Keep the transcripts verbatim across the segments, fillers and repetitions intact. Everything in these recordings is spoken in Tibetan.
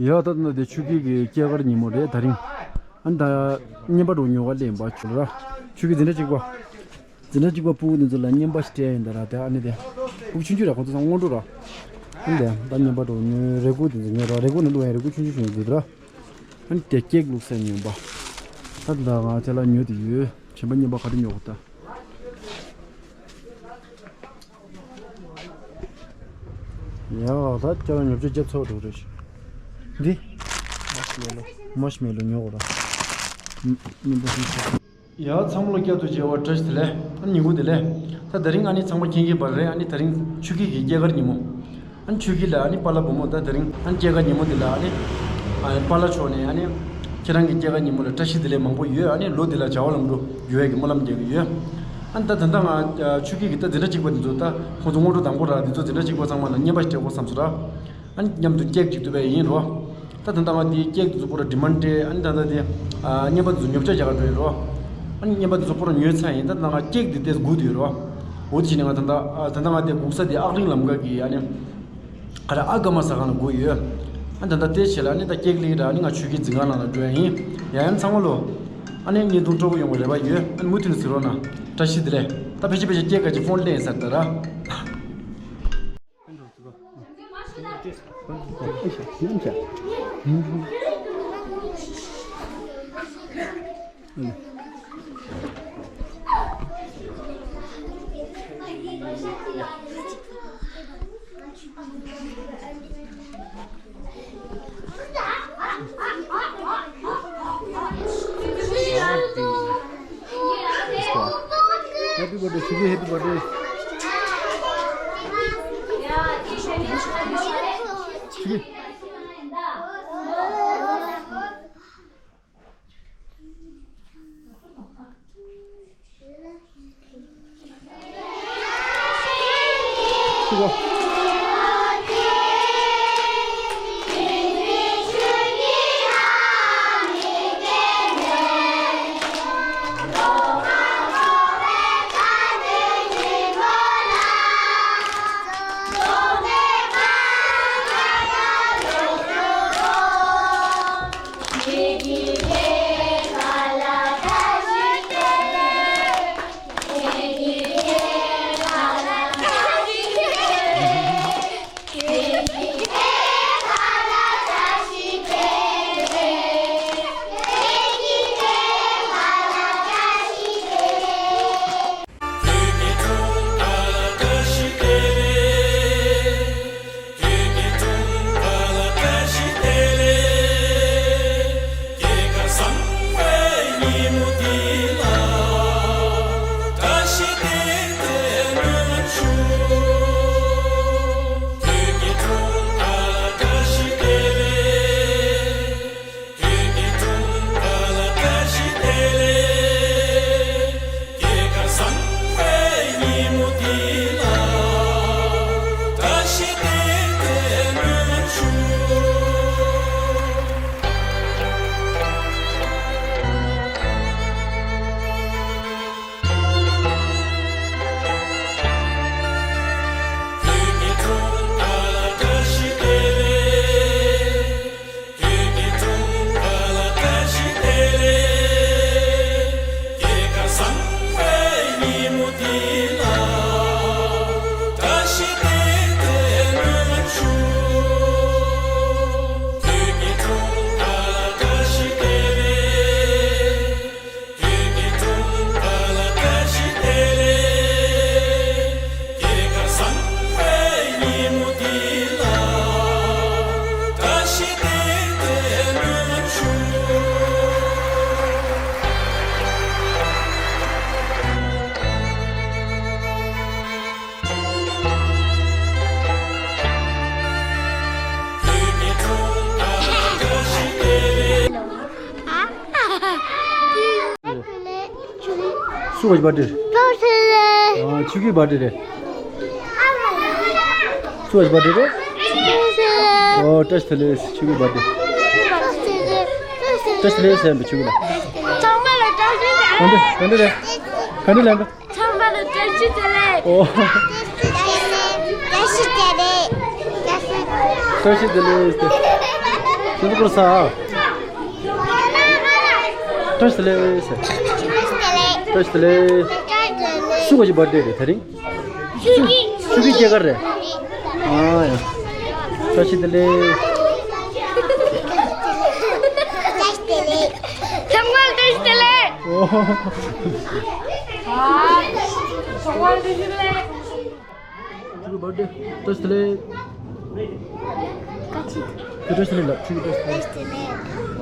ཡ་ད་ནི་དེ་ཆོས་སྐྱིད་ཀྱི་སྐྱེས་སྐར་ཉིན་མོ་རེད་ད་རིང་། ཨ་ནི་ད་རྔན་པ་འདྲ་བོ་ཉོ་ག་སླེབས་ཡིན་པ་ཆོས་ལ་ར། ཆོས་སྐྱིད་འཛིན་གྲྭ་གཅིག་པ། འཛིན་གྲྭ་གཅིག་པ་ཕྲུ་གུ་འདི་ཚོ་ལ་རྔན་པ་ཞིག་སྤྲད་ཡིན་ད་ར་དེ་ཨ་ནི་དེ། ཕྲུ་གུ་ཆུང་ཆུང་ར་ཁོང་ཚོ་ཚང་སྔོན་འགྲོ་ར། ཨ་ནི་དེ་ད་རྔན་པ་འདྲ་བོ་ཉོས་རས་ཁུག་འདི་ཚོ་ཉོས་ར་རས་ཁུག་ནང་བླུགས་ཡིན་རས་ཁུག་ཆུང་ཆུང་ཞིག་འདི་ར། ཨ་ནི་དེ་ཀེག་བླུགས་ས་ཉོས་པ། ད་ད་ང་དེ་ལ་ཉོས་དེ་ཡོད། གཞན་པ་རྔན་པ་ག་རེ་ཉོ་དགོས་ད། ཡ་ད་ཁྱེད་རང་ཉོ་ཆ་རྒྱབ་ཚར་བ་འགྲོ་རེད། འདི། མར་ཤི་མེ་ལོ་ཉོ་དགོས་ར། ཡ་ཚང་མ་ལ་བསྐྱར་དུ་མཇལ་བ་བཀྲ་ཤིས་བདེ་ལེགས། ཨ་ནི་ཉིན་གུང་བདེ་ལེགས། ད་དེ་རིང་ཨ་ནི་ཚང་མ་མཁྱེན་མཁྱེན་པ་རེད། ཨ་ནི་དེ་རིང་ཆོས་སྐྱིད་ཀྱི་སྐྱེས་སྐར་ཉིན་མོ། ཨ་ནི་ཆོས་སྐྱིད་ལ་ཨ་ནི་པཱ་ལགས་བུ་མོ་ད་དེ་རིང་ཨ་ནི་སྐྱེས་སྐར་ཉིན་མོ་འདི་ལ་ཨ་ནི་ཨ་ནི་པཱ་ལགས་མཆོག་ནས་ཨ་ནི་ཁྱེད་རང་གི་སྐྱེས་སྐར་ཉིན་མོ་ལ་བཀྲ་ཤིས་བདེ་ལེགས་མང་པོ་ཡོད། ཨ་ནི་ལོ་འདི་ལ་བྱ་བ་ལམ་འགྲོ་རྒྱུ་ཡས་ཀྱི་སྨོན་ལམ་རྒྱག་གི་ཡོད། ཨ་ནི་ད་ད་ལྟ་ང་ཆོས་སྐྱིད་ཀྱི་ད་འཛིན་གྲྭ་གཅིག་པ་འདི་ཚོ་ད་ཁོང་ཚོ་སྔོན་འགྲོ་དང་པོ་ར་འདི་ཚོ་འཛིན་གྲྭ་གཅིག་པ་ཚང་མ་ལ་རྔན་པ་ཞིག་སྤྲད་དགོས་བསམ་སོང་ར། ཨ་ནི་མཉམ་དུ་ཀེག་ཅིག་གཏུབ་པ་ཡིན་རོ། ད་ད་ལྟ་ང་འདི་ཀེག་འདི་ཚོ་པུ་ར་ཌི་མན་ཌི་སྤྲད། ཨ་ནི་ད་ལྟ་འདི་ཨ་རྔན་པ་འདི་ཚོ་ཉོ་ཆ་རྒྱག་ག་འགྲོ་ཡིན་རོ། ཨ་ནི་རྔན་པ་འདི་ཚོ་པུ་ར་ཉོས་ཚར་ཡིན། ད་ད་ང་ཀེག་འདི་ཏོག་ཙམ་སྒུག་བསྡད་ཡོད་རོ། འོ་དེ་བྱས་ནས་ང་ད་ལྟ་ཨ་ད་ལྟ་ང་འདི་སྒུག་ས་འདི་ཨག་རིང་ལམ་ཁ་གི་ཨ་ནི་ག་རེ་ཨ་ཀ་མ་ཟ་ཁང་ལ་སྒུག་ཡོད། ཨ་ནི་ད་ལྟ་དེ་བྱས་ལ་ཨ་ནི་ད་ཀེག་ལེན་ར་ཨ་ནི་ང་ཆོས་སྐྱིད་འཛིན་ཁང་ནང་ལ་འགྲོ་ཡ་ཡིན། ཡ་ཡ་ཚང་མ་ལོ། ཨ་ནི་བརྙན་ཐུང་སྤྲོ་པོ་ཡོང་བའི་རེ་བ་ཡོད། ཨ་ནི་མུ་མཐུད་ནས་གཟིགས་རོགས་གནང་། བཀྲ་ཤིས་བདེ་ལེགས། ད་ཕལ་ཆེར་ཕལ་ཆེར་ཀེག་ག་ཅིག་ཕོན་ལེན་ས་རེད་ད་ར། Happy birthday, Shuki, happy birthday. Shuki. སུ་བ་ཞིག་བར་ཌེ་རེད། ཨ། ཆུ་གི་བར་ཌེ་རེད། སུ་བ་ཞིག་བར་ཌེ་རེད། ཨོ་བཀྲ་ཤིས་བདེ་ལེགས། ཆུ་གི་བར་ཌེ། བཀྲ་ཤིས་བདེ་ལེགས་ཟེར་བའི་ཆུ་གི་ལ། ཚང་མ་ལ་བཀྲ་ཤིས་བདེ་ལེགས། ག་འདྲ་རེད། ག་འདྲ་རེད། ག་འདྲ་རེད། ཚང་མ་ལ་བཀྲ་ཤིས་བདེ་ལེགས། ཨོ། བཀྲ་ཤིས་བདེ་ལེགས། བཀྲ་ཤིས་བདེ་ལེགས། ཁྱེད་ཚོ་སྐོར་ས། བཀྲ་ཤིས་བདེ་ལེགས་ཟེར། བཀྲ་ཤིས་བདེ་ལེགས། ཤུ་ག་ཅིག་བར་ཐི་ཌེ་རེད་དེ་རིང་། ཤུ་གི། ཤུ་གི་སྐྱེས་སྐར་རེད། ཨ་ཡ། བཀྲ་ཤིས་བདེ་ལེགས། ཚང་མ་བཀྲ་ཤིས་བདེ་ལེགས། ཨོ། ཚང་མ་བཀྲ་ཤིས་བདེ་ལེགས། ཕྲུ་གུ་བར་ཐི་ཌེ་བཀྲ་ཤིས་བདེ་ལེགས། ཕྲུ་གུ་བཀྲ་ཤིས་བདེ་ལེགས་ལབ། ཕྲུ་གུ་བཀྲ་ཤིས་བདེ་ལེགས།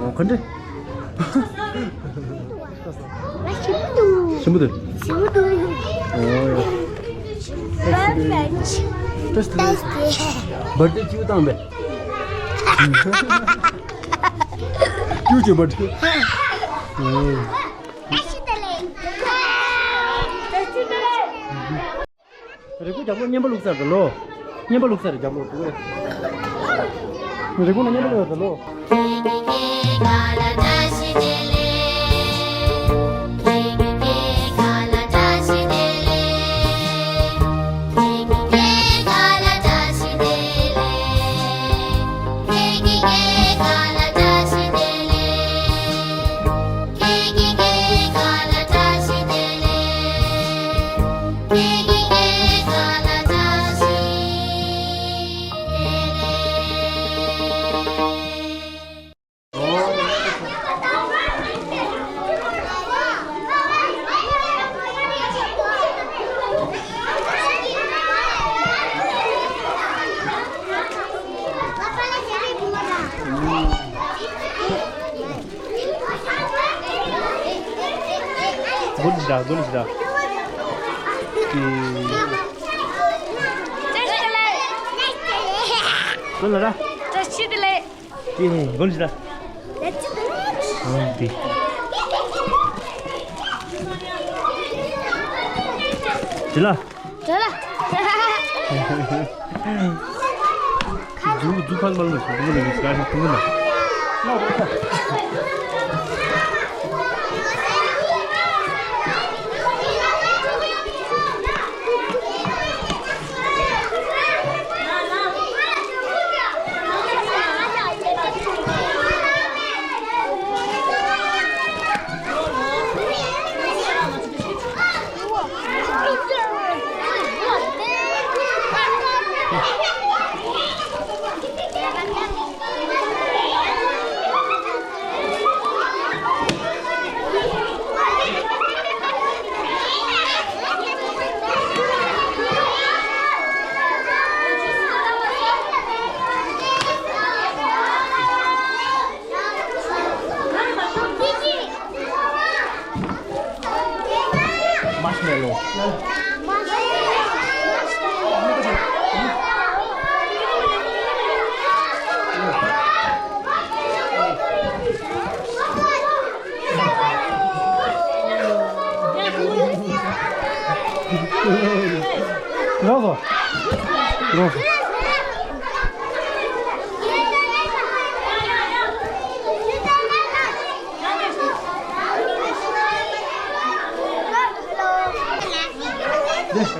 ཨོ་ག་འདྲ། ཞིམ་པོ་འདུག་ཞིམ་པོ་འདུག་ཞིམ་པོ་འདུག་ཨོ་ཡ། བཀྲ་ཤིས་བདེ་ལེགས། བཀྲ་ཤིས་བདེ་ལེགས། བར་ཐི་ཌེ་ཁྱེའུ་བཏང་པས། ཁྱེའུ་ཅིག་བར་ཐི་ཌེ། ཨོ། བཀྲ་ཤིས་བདེ་ལེགས། བཀྲ་ཤིས་བདེ་ལེགས། རེ་སྐུལ་རྒྱབ་ལོགས་བརྙན་པར་བླུགས་ཚར་འདུག་ལོ། བརྙན་པར་བླུགས་ཚར་རྒྱབ་ལོགས་འདུག་གས། རེ་སྐུལ་ན་བརྙན་པར་བླུགས་ཚར་ལོ། མགོ་ནས་ཞིག་ད། མགོ་ནས་ཞིག་ད། ཀི། མགོ་ལ་ར། བཀྲ་ཤིས་བདེ་ལེགས། ཀི། མགོ་ནས་ཞིག་ད། ཨང་ཏི། དེ་ལ། དེ་ལ། རྫུ་རྫུ་ཁ་མ་ལ་ཞིག་རྫུ་ལ་ཡིན་ས་ཞིག་ཐུང་ན། མར་ཤི་མེ་ལོ། རོགས་སོ། རོགས་སོ།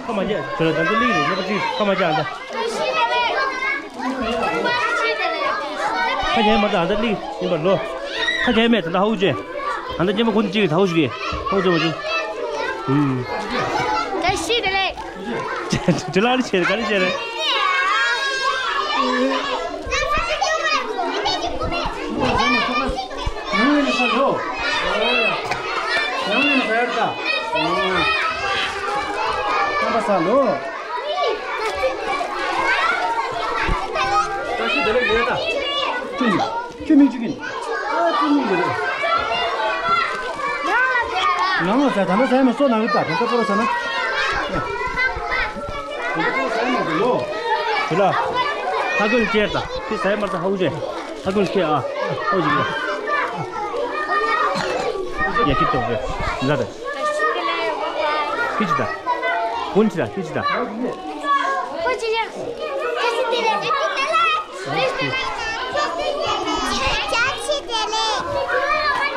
ཁ་མ་རྒྱག་ཁྱོད་ལ་ད་ལྟ་ལིག་རེད། ཉེ་པ་ཅིག་ཁ་མ་རྒྱག་ཨ་ད། ཁ་རྒྱག་མ་ད་ཨ་ད་ལིག་ཉེ་པ་ལོ། ཁ་རྒྱག་མེད་ད་ད་ཧའུ་ཅེ། ཨ་ད་ཉེ་པ་ཁོ་ཅིག་ད་ཧའུ་ཞིག་གི་ཧའུ་ཅེ་མ་ཅུ། ཧུམ། བཀྲ་ཤིས་བདེ་ལེགས། དྲི་ལ་ཨ་ནི་བྱས་རེད། ག་རེ་བྱས་རེད། ཉམས་ལེན་ས་ལོ། ཉམས་ལེན་ས་ཡར་ལྟ། རྣམ་པ་ས་ལོ། བཀྲ་ཤིས་བདེ་ལེགས་ལས་ལྟ། ཁྱོད་མིག་ཆུ་གིན། ཨ་ཙི་མིག་གི་རེད། ནང་ལ་ཟ་ད་ན་ཟ་ཡ་མ་སོ་ན་གི་ད་ད་ད་པོ་ར་ཟ་ན། ད་ད་པོ་ཟ་ཡ་མ་གི་ལོ། དེ་ལ། ཧ་གོ་ལ་ཁྱེར་ད། དེ་ཟ་ཡ་མ་ཟ་ཧ་གོ་ཅེ། ཧ་གོ་ལ་ཁྱེར་ཨ། ཧ་གོ་ཅེ་ཡ། ཡ་ཁྱེར་ཏོ་རེད། ལ་ད། ཁྱེར་ཅི་ད། ཀུན་ཅི་ད་ཁྱེར་ཅི་ད། ཀུན་ཅི་ཡ། ཀུན་ཅི་དེ་ལ།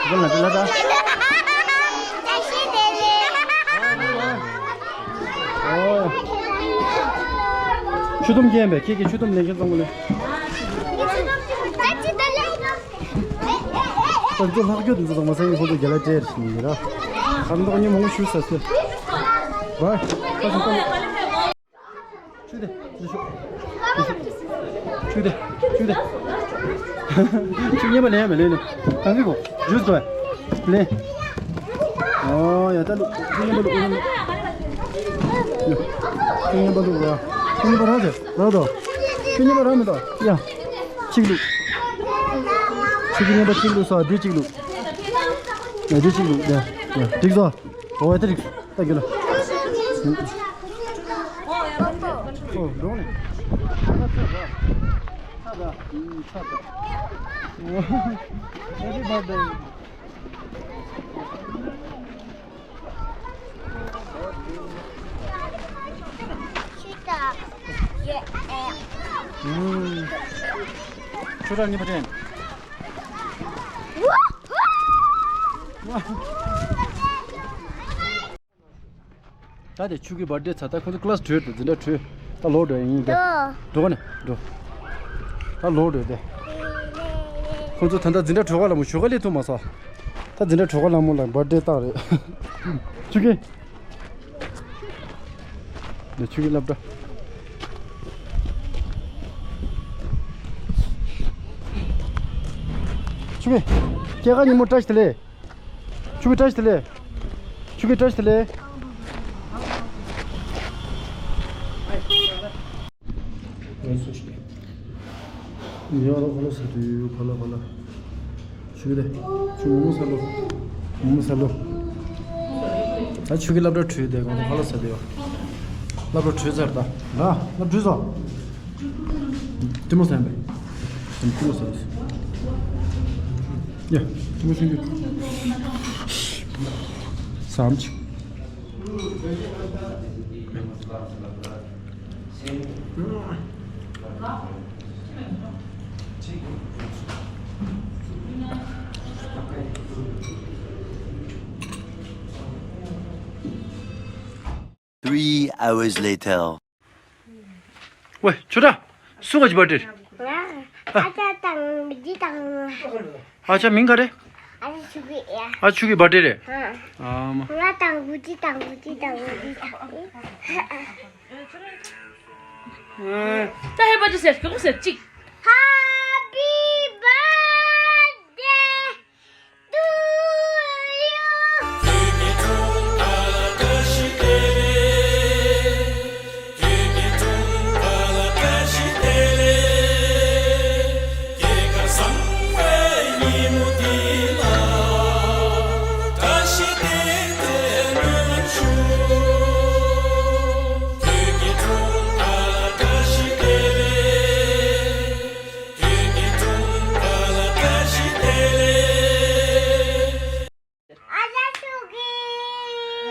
ཀུན་ལ་དེ་ལ་ད། ཨོ། ཆུ་དུམ་རྒྱན་པས་ཁྱེད་ཀྱི་ཆུ་དུམ་ལེན་མཁན་ཚང་མ་ལེན། ཚོ་ལྷག་རྒྱུ་དེ་ཚོ་དང་མ་སེང་གི་ཁོང་ཚོ་རྒྱ་ལ་སྤྲད་ཞིག་ཡིན་ར། ཁ་མདོག་ཉི་མོ་ངོ་ཤུ་ས་སེ། བ། ཁ་སང་ཁ། ཆུ་དེ། ཆུ་ཤོག་ཆུ་དེ། ཆུ་དེ། ཆུ་ཉེ་མ་ལེན་མ་ལེན་ནི། གང་གི་གོ་ཇུས་དོ། ལེན། ཨོ་ཡ་ད་ལུ་ཆུ་ཉེ་མ་ལུ། ཆུ་ཉེ་མ་ལུ་ར། ཆུ་ཉེ་མ་ར་དེ་ར་དོ། ཆུ་ཉེ་མ་ར་མི་དོ་ཡ། གཅིག་ལུ། ཆུ་གི་ཉེ་མ་གཅིག་ལུ་ས་དེ་གཅིག་ལུ། ཡ་དེ་གཅིག་ལུ་ཡ། ཡ་འགྲིག་སོ། ཨོ་ཡ་དེ་རིགས། ད་གྱུར་ལ། ཨོ་འགྲོ་ནས། ཚ་ད་ཚ་ད་ཚ་ད། Happy birthday. ཆུ་དང་ཡོད་ཨེ། ཆུ་ར་གཉིས་པ་དྲན། ད་དེ་ཆུ་གི་བར་ཌེ་ཚ་ད་ཁོ་ཚོ་ཀླ་སི་གྲོལ་དུ་འཛིན་གྲྭ་གྲོལ། ད་ལོག་འགྲོ་ཡིན་ཏེ། འགྲོ་ག་ནས་འགྲོ། ད་ལོག་འགྲོ་ཏེ། ཁོ་ཚོ་ད་ལྟ་འཛིན་གྲྭ་གྲོལ་ག་ལ་མོ་ཞོགས་ཀ་ལས་ཐུབ་མ་སོང་། ད་འཛིན་གྲྭ་གྲོལ་ག་ལ་མོ་ལ་བར་ཌེ་བཏང་རེད། ཆུ་གི། འདི་ཆུ་གི་སློབ་གྲྭ། ཆུ་གི། སྐྱེས་སྐར་ཉིན་མོ་བཀྲ་ཤིས་བདེ་ལེགས། ཆུ་གི་བཀྲ་ཤིས་བདེ་ལེགས། ཆུ་གི་བཀྲ་ཤིས་བདེ་ལེགས། ཡ་རོ་ཁ་ལོ་ས་དུ་ཁ་ལོ་ཁ་ལོ། ཆུ་གི་རེད། ཆུ་མོ་མོ་ས་ལོ། མོ་མོ་ས་ལོ། ད་ཆུ་གི་སློབ་གྲྭ་ཁྲུས་དེ་གོང་དུ་ཁ་ལོ་ས་དུ་ཡོ། སློབ་གྲྭ་ཁྲུས་ཚར་ད། ད་སློབ་ཁྲུས་སོ། ལྟད་མོ་ཟ་ཡིན་པས། ལྟད་མོ་ཟ་ཡིན། ཡ། ལྟད་མོ་ཤེས་རྒྱུ། ཟམ་ཅིག Three hours later. ཝེ། ཆོས་གྲགས། སུ་ག་ཅི་བར་ཌེ་རེད། ང་ཨ་ཅག་དང་འཇི་དང་། ཨ་ཅག་མིང་ག་རེ། ཨ་ཅག་ཆུ་གི་ཡ། ཨ་ཆུ་གི་བར་ཌེ་རེད། ཨ་མ། ང་དང་འཇི་དང་འཇི་དང་འཇི་དང་། ད་ཧེ་བར་ཌེ་ཟེར། ཁྱོད་ཟེར་གཅིག Happy birthday to you.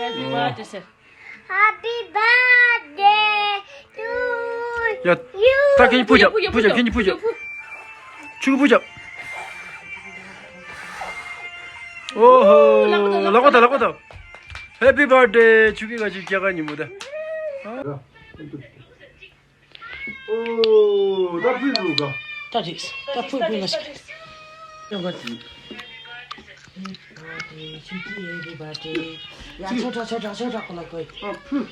Happy birthday sir. Happy birthday to you. ཡ། ད་ཁྱེད་ཀྱིས་ཕུ་རྒྱབ། ཕུ་རྒྱབ། ཕུ་རྒྱབ། ཁྱེད་ཀྱིས་ཕུ་རྒྱབ། ཕུ། ཆུ་གི་ཕུ་རྒྱབ། ཨོ་ཧོ། ལག་པ་དང་། ལག་པ་དང་། ལག་པ་དང་། Happy birthday. ཆུ་གི་ག་ཅིག་སྐྱེས་སྐར་ཉིན་མོ་ད། ཨ། ཨོ། ད་ཕུད་འདུག་ག་ད་རེད། ད་ཕུད་ཕུད་མ་ཤེས། ཡོང་ག་ཡ། ཆོས་གྲགས། ཆོས་གྲགས། ཆོས་གྲགས་ཁོ་ལ་གོ་ཡི། ཨ། ཕུད།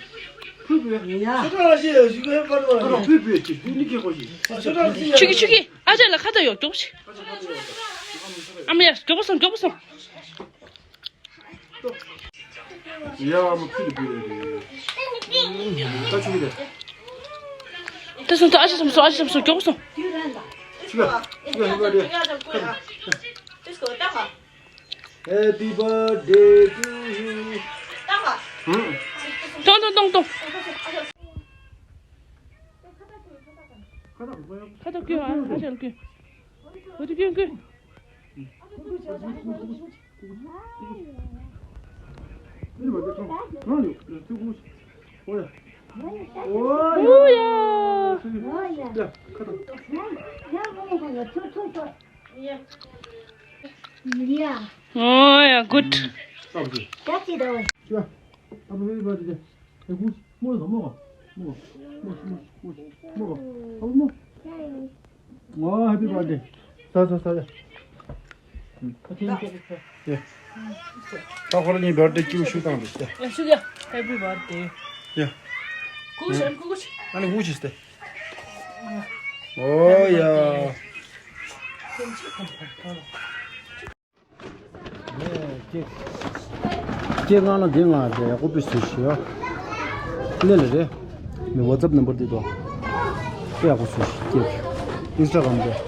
ཕུད་ཕུད། ཡ། ཆོས་གྲགས་ལ་ཤེས་ཡོད་ཞུ་གི་ཕར་འགྲོ་བ། ཨ། ཕུད་ཕུད་ཅིག་ཕུད་ནི་ཁྱེད་ཁོ་ཞིག་ཆོས་གྲགས་ཤེས་ཡ། ཆོས་གྲགས། ཆོས་གྲགས། ཨ་ཅག་ལ་ཁ་ཏ་ཡོད། མགྱོགས་པོ་ཞིག་ཨ་མ་ཡ། མགྱོགས་པོ་སོང་། མགྱོགས་པོ་སོང་། ཡ། ཨ་མ་ཕུད་ནི་ཕུད་རེད། ད་ཆོས་གྲགས། ད་སོང་། ད་ཨ་ཅག་སོང་། སོང་། ཨ་ཅག་སོང་། སོང་། མགྱོགས་པོ་སོང་། ཆོས་གྲགས། ཆོས་གྲགས། Happy birthday to you. ཧུམ། ཏོང་ཏོང་ཏོང་ཏོང་། ཁ་ཏ་བསྐྱོན། ཨ་ཅག་བསྐྱོན། འོ་དེ་བསྐྱོན་བསྐྱོན། ཨོ་ཡ། ཨོ་ཡ། Good. ཨོ། Happy birthday. ཟ་ཟ་ཟ་ཡ། ཡ། ད་ཁོ་རང་གཉིས་བར་ཐི་ཀིའུ་ཞུ་བཏང་རེད་ཤག་ཡ། ཞུ་ཡ། Happy birthday. ཡ། ཀུ་ཤི་ཀུ་ཤི། ཨ་ནི་ཀུ་ཤི་སྟེ། ཨོ་ཡ། ཀེག་ཀེག་ང་ལ་འདི་ང་དེ་ཡག་པོ་བཟོས་ཤག་ཡ། ལེ་ལེ་རེད། ངའི་WhatsApp number འདི་དང་། དཔེ་ཡག་པོ་བཟོས་ཤག་ཀེག Instagram དེ།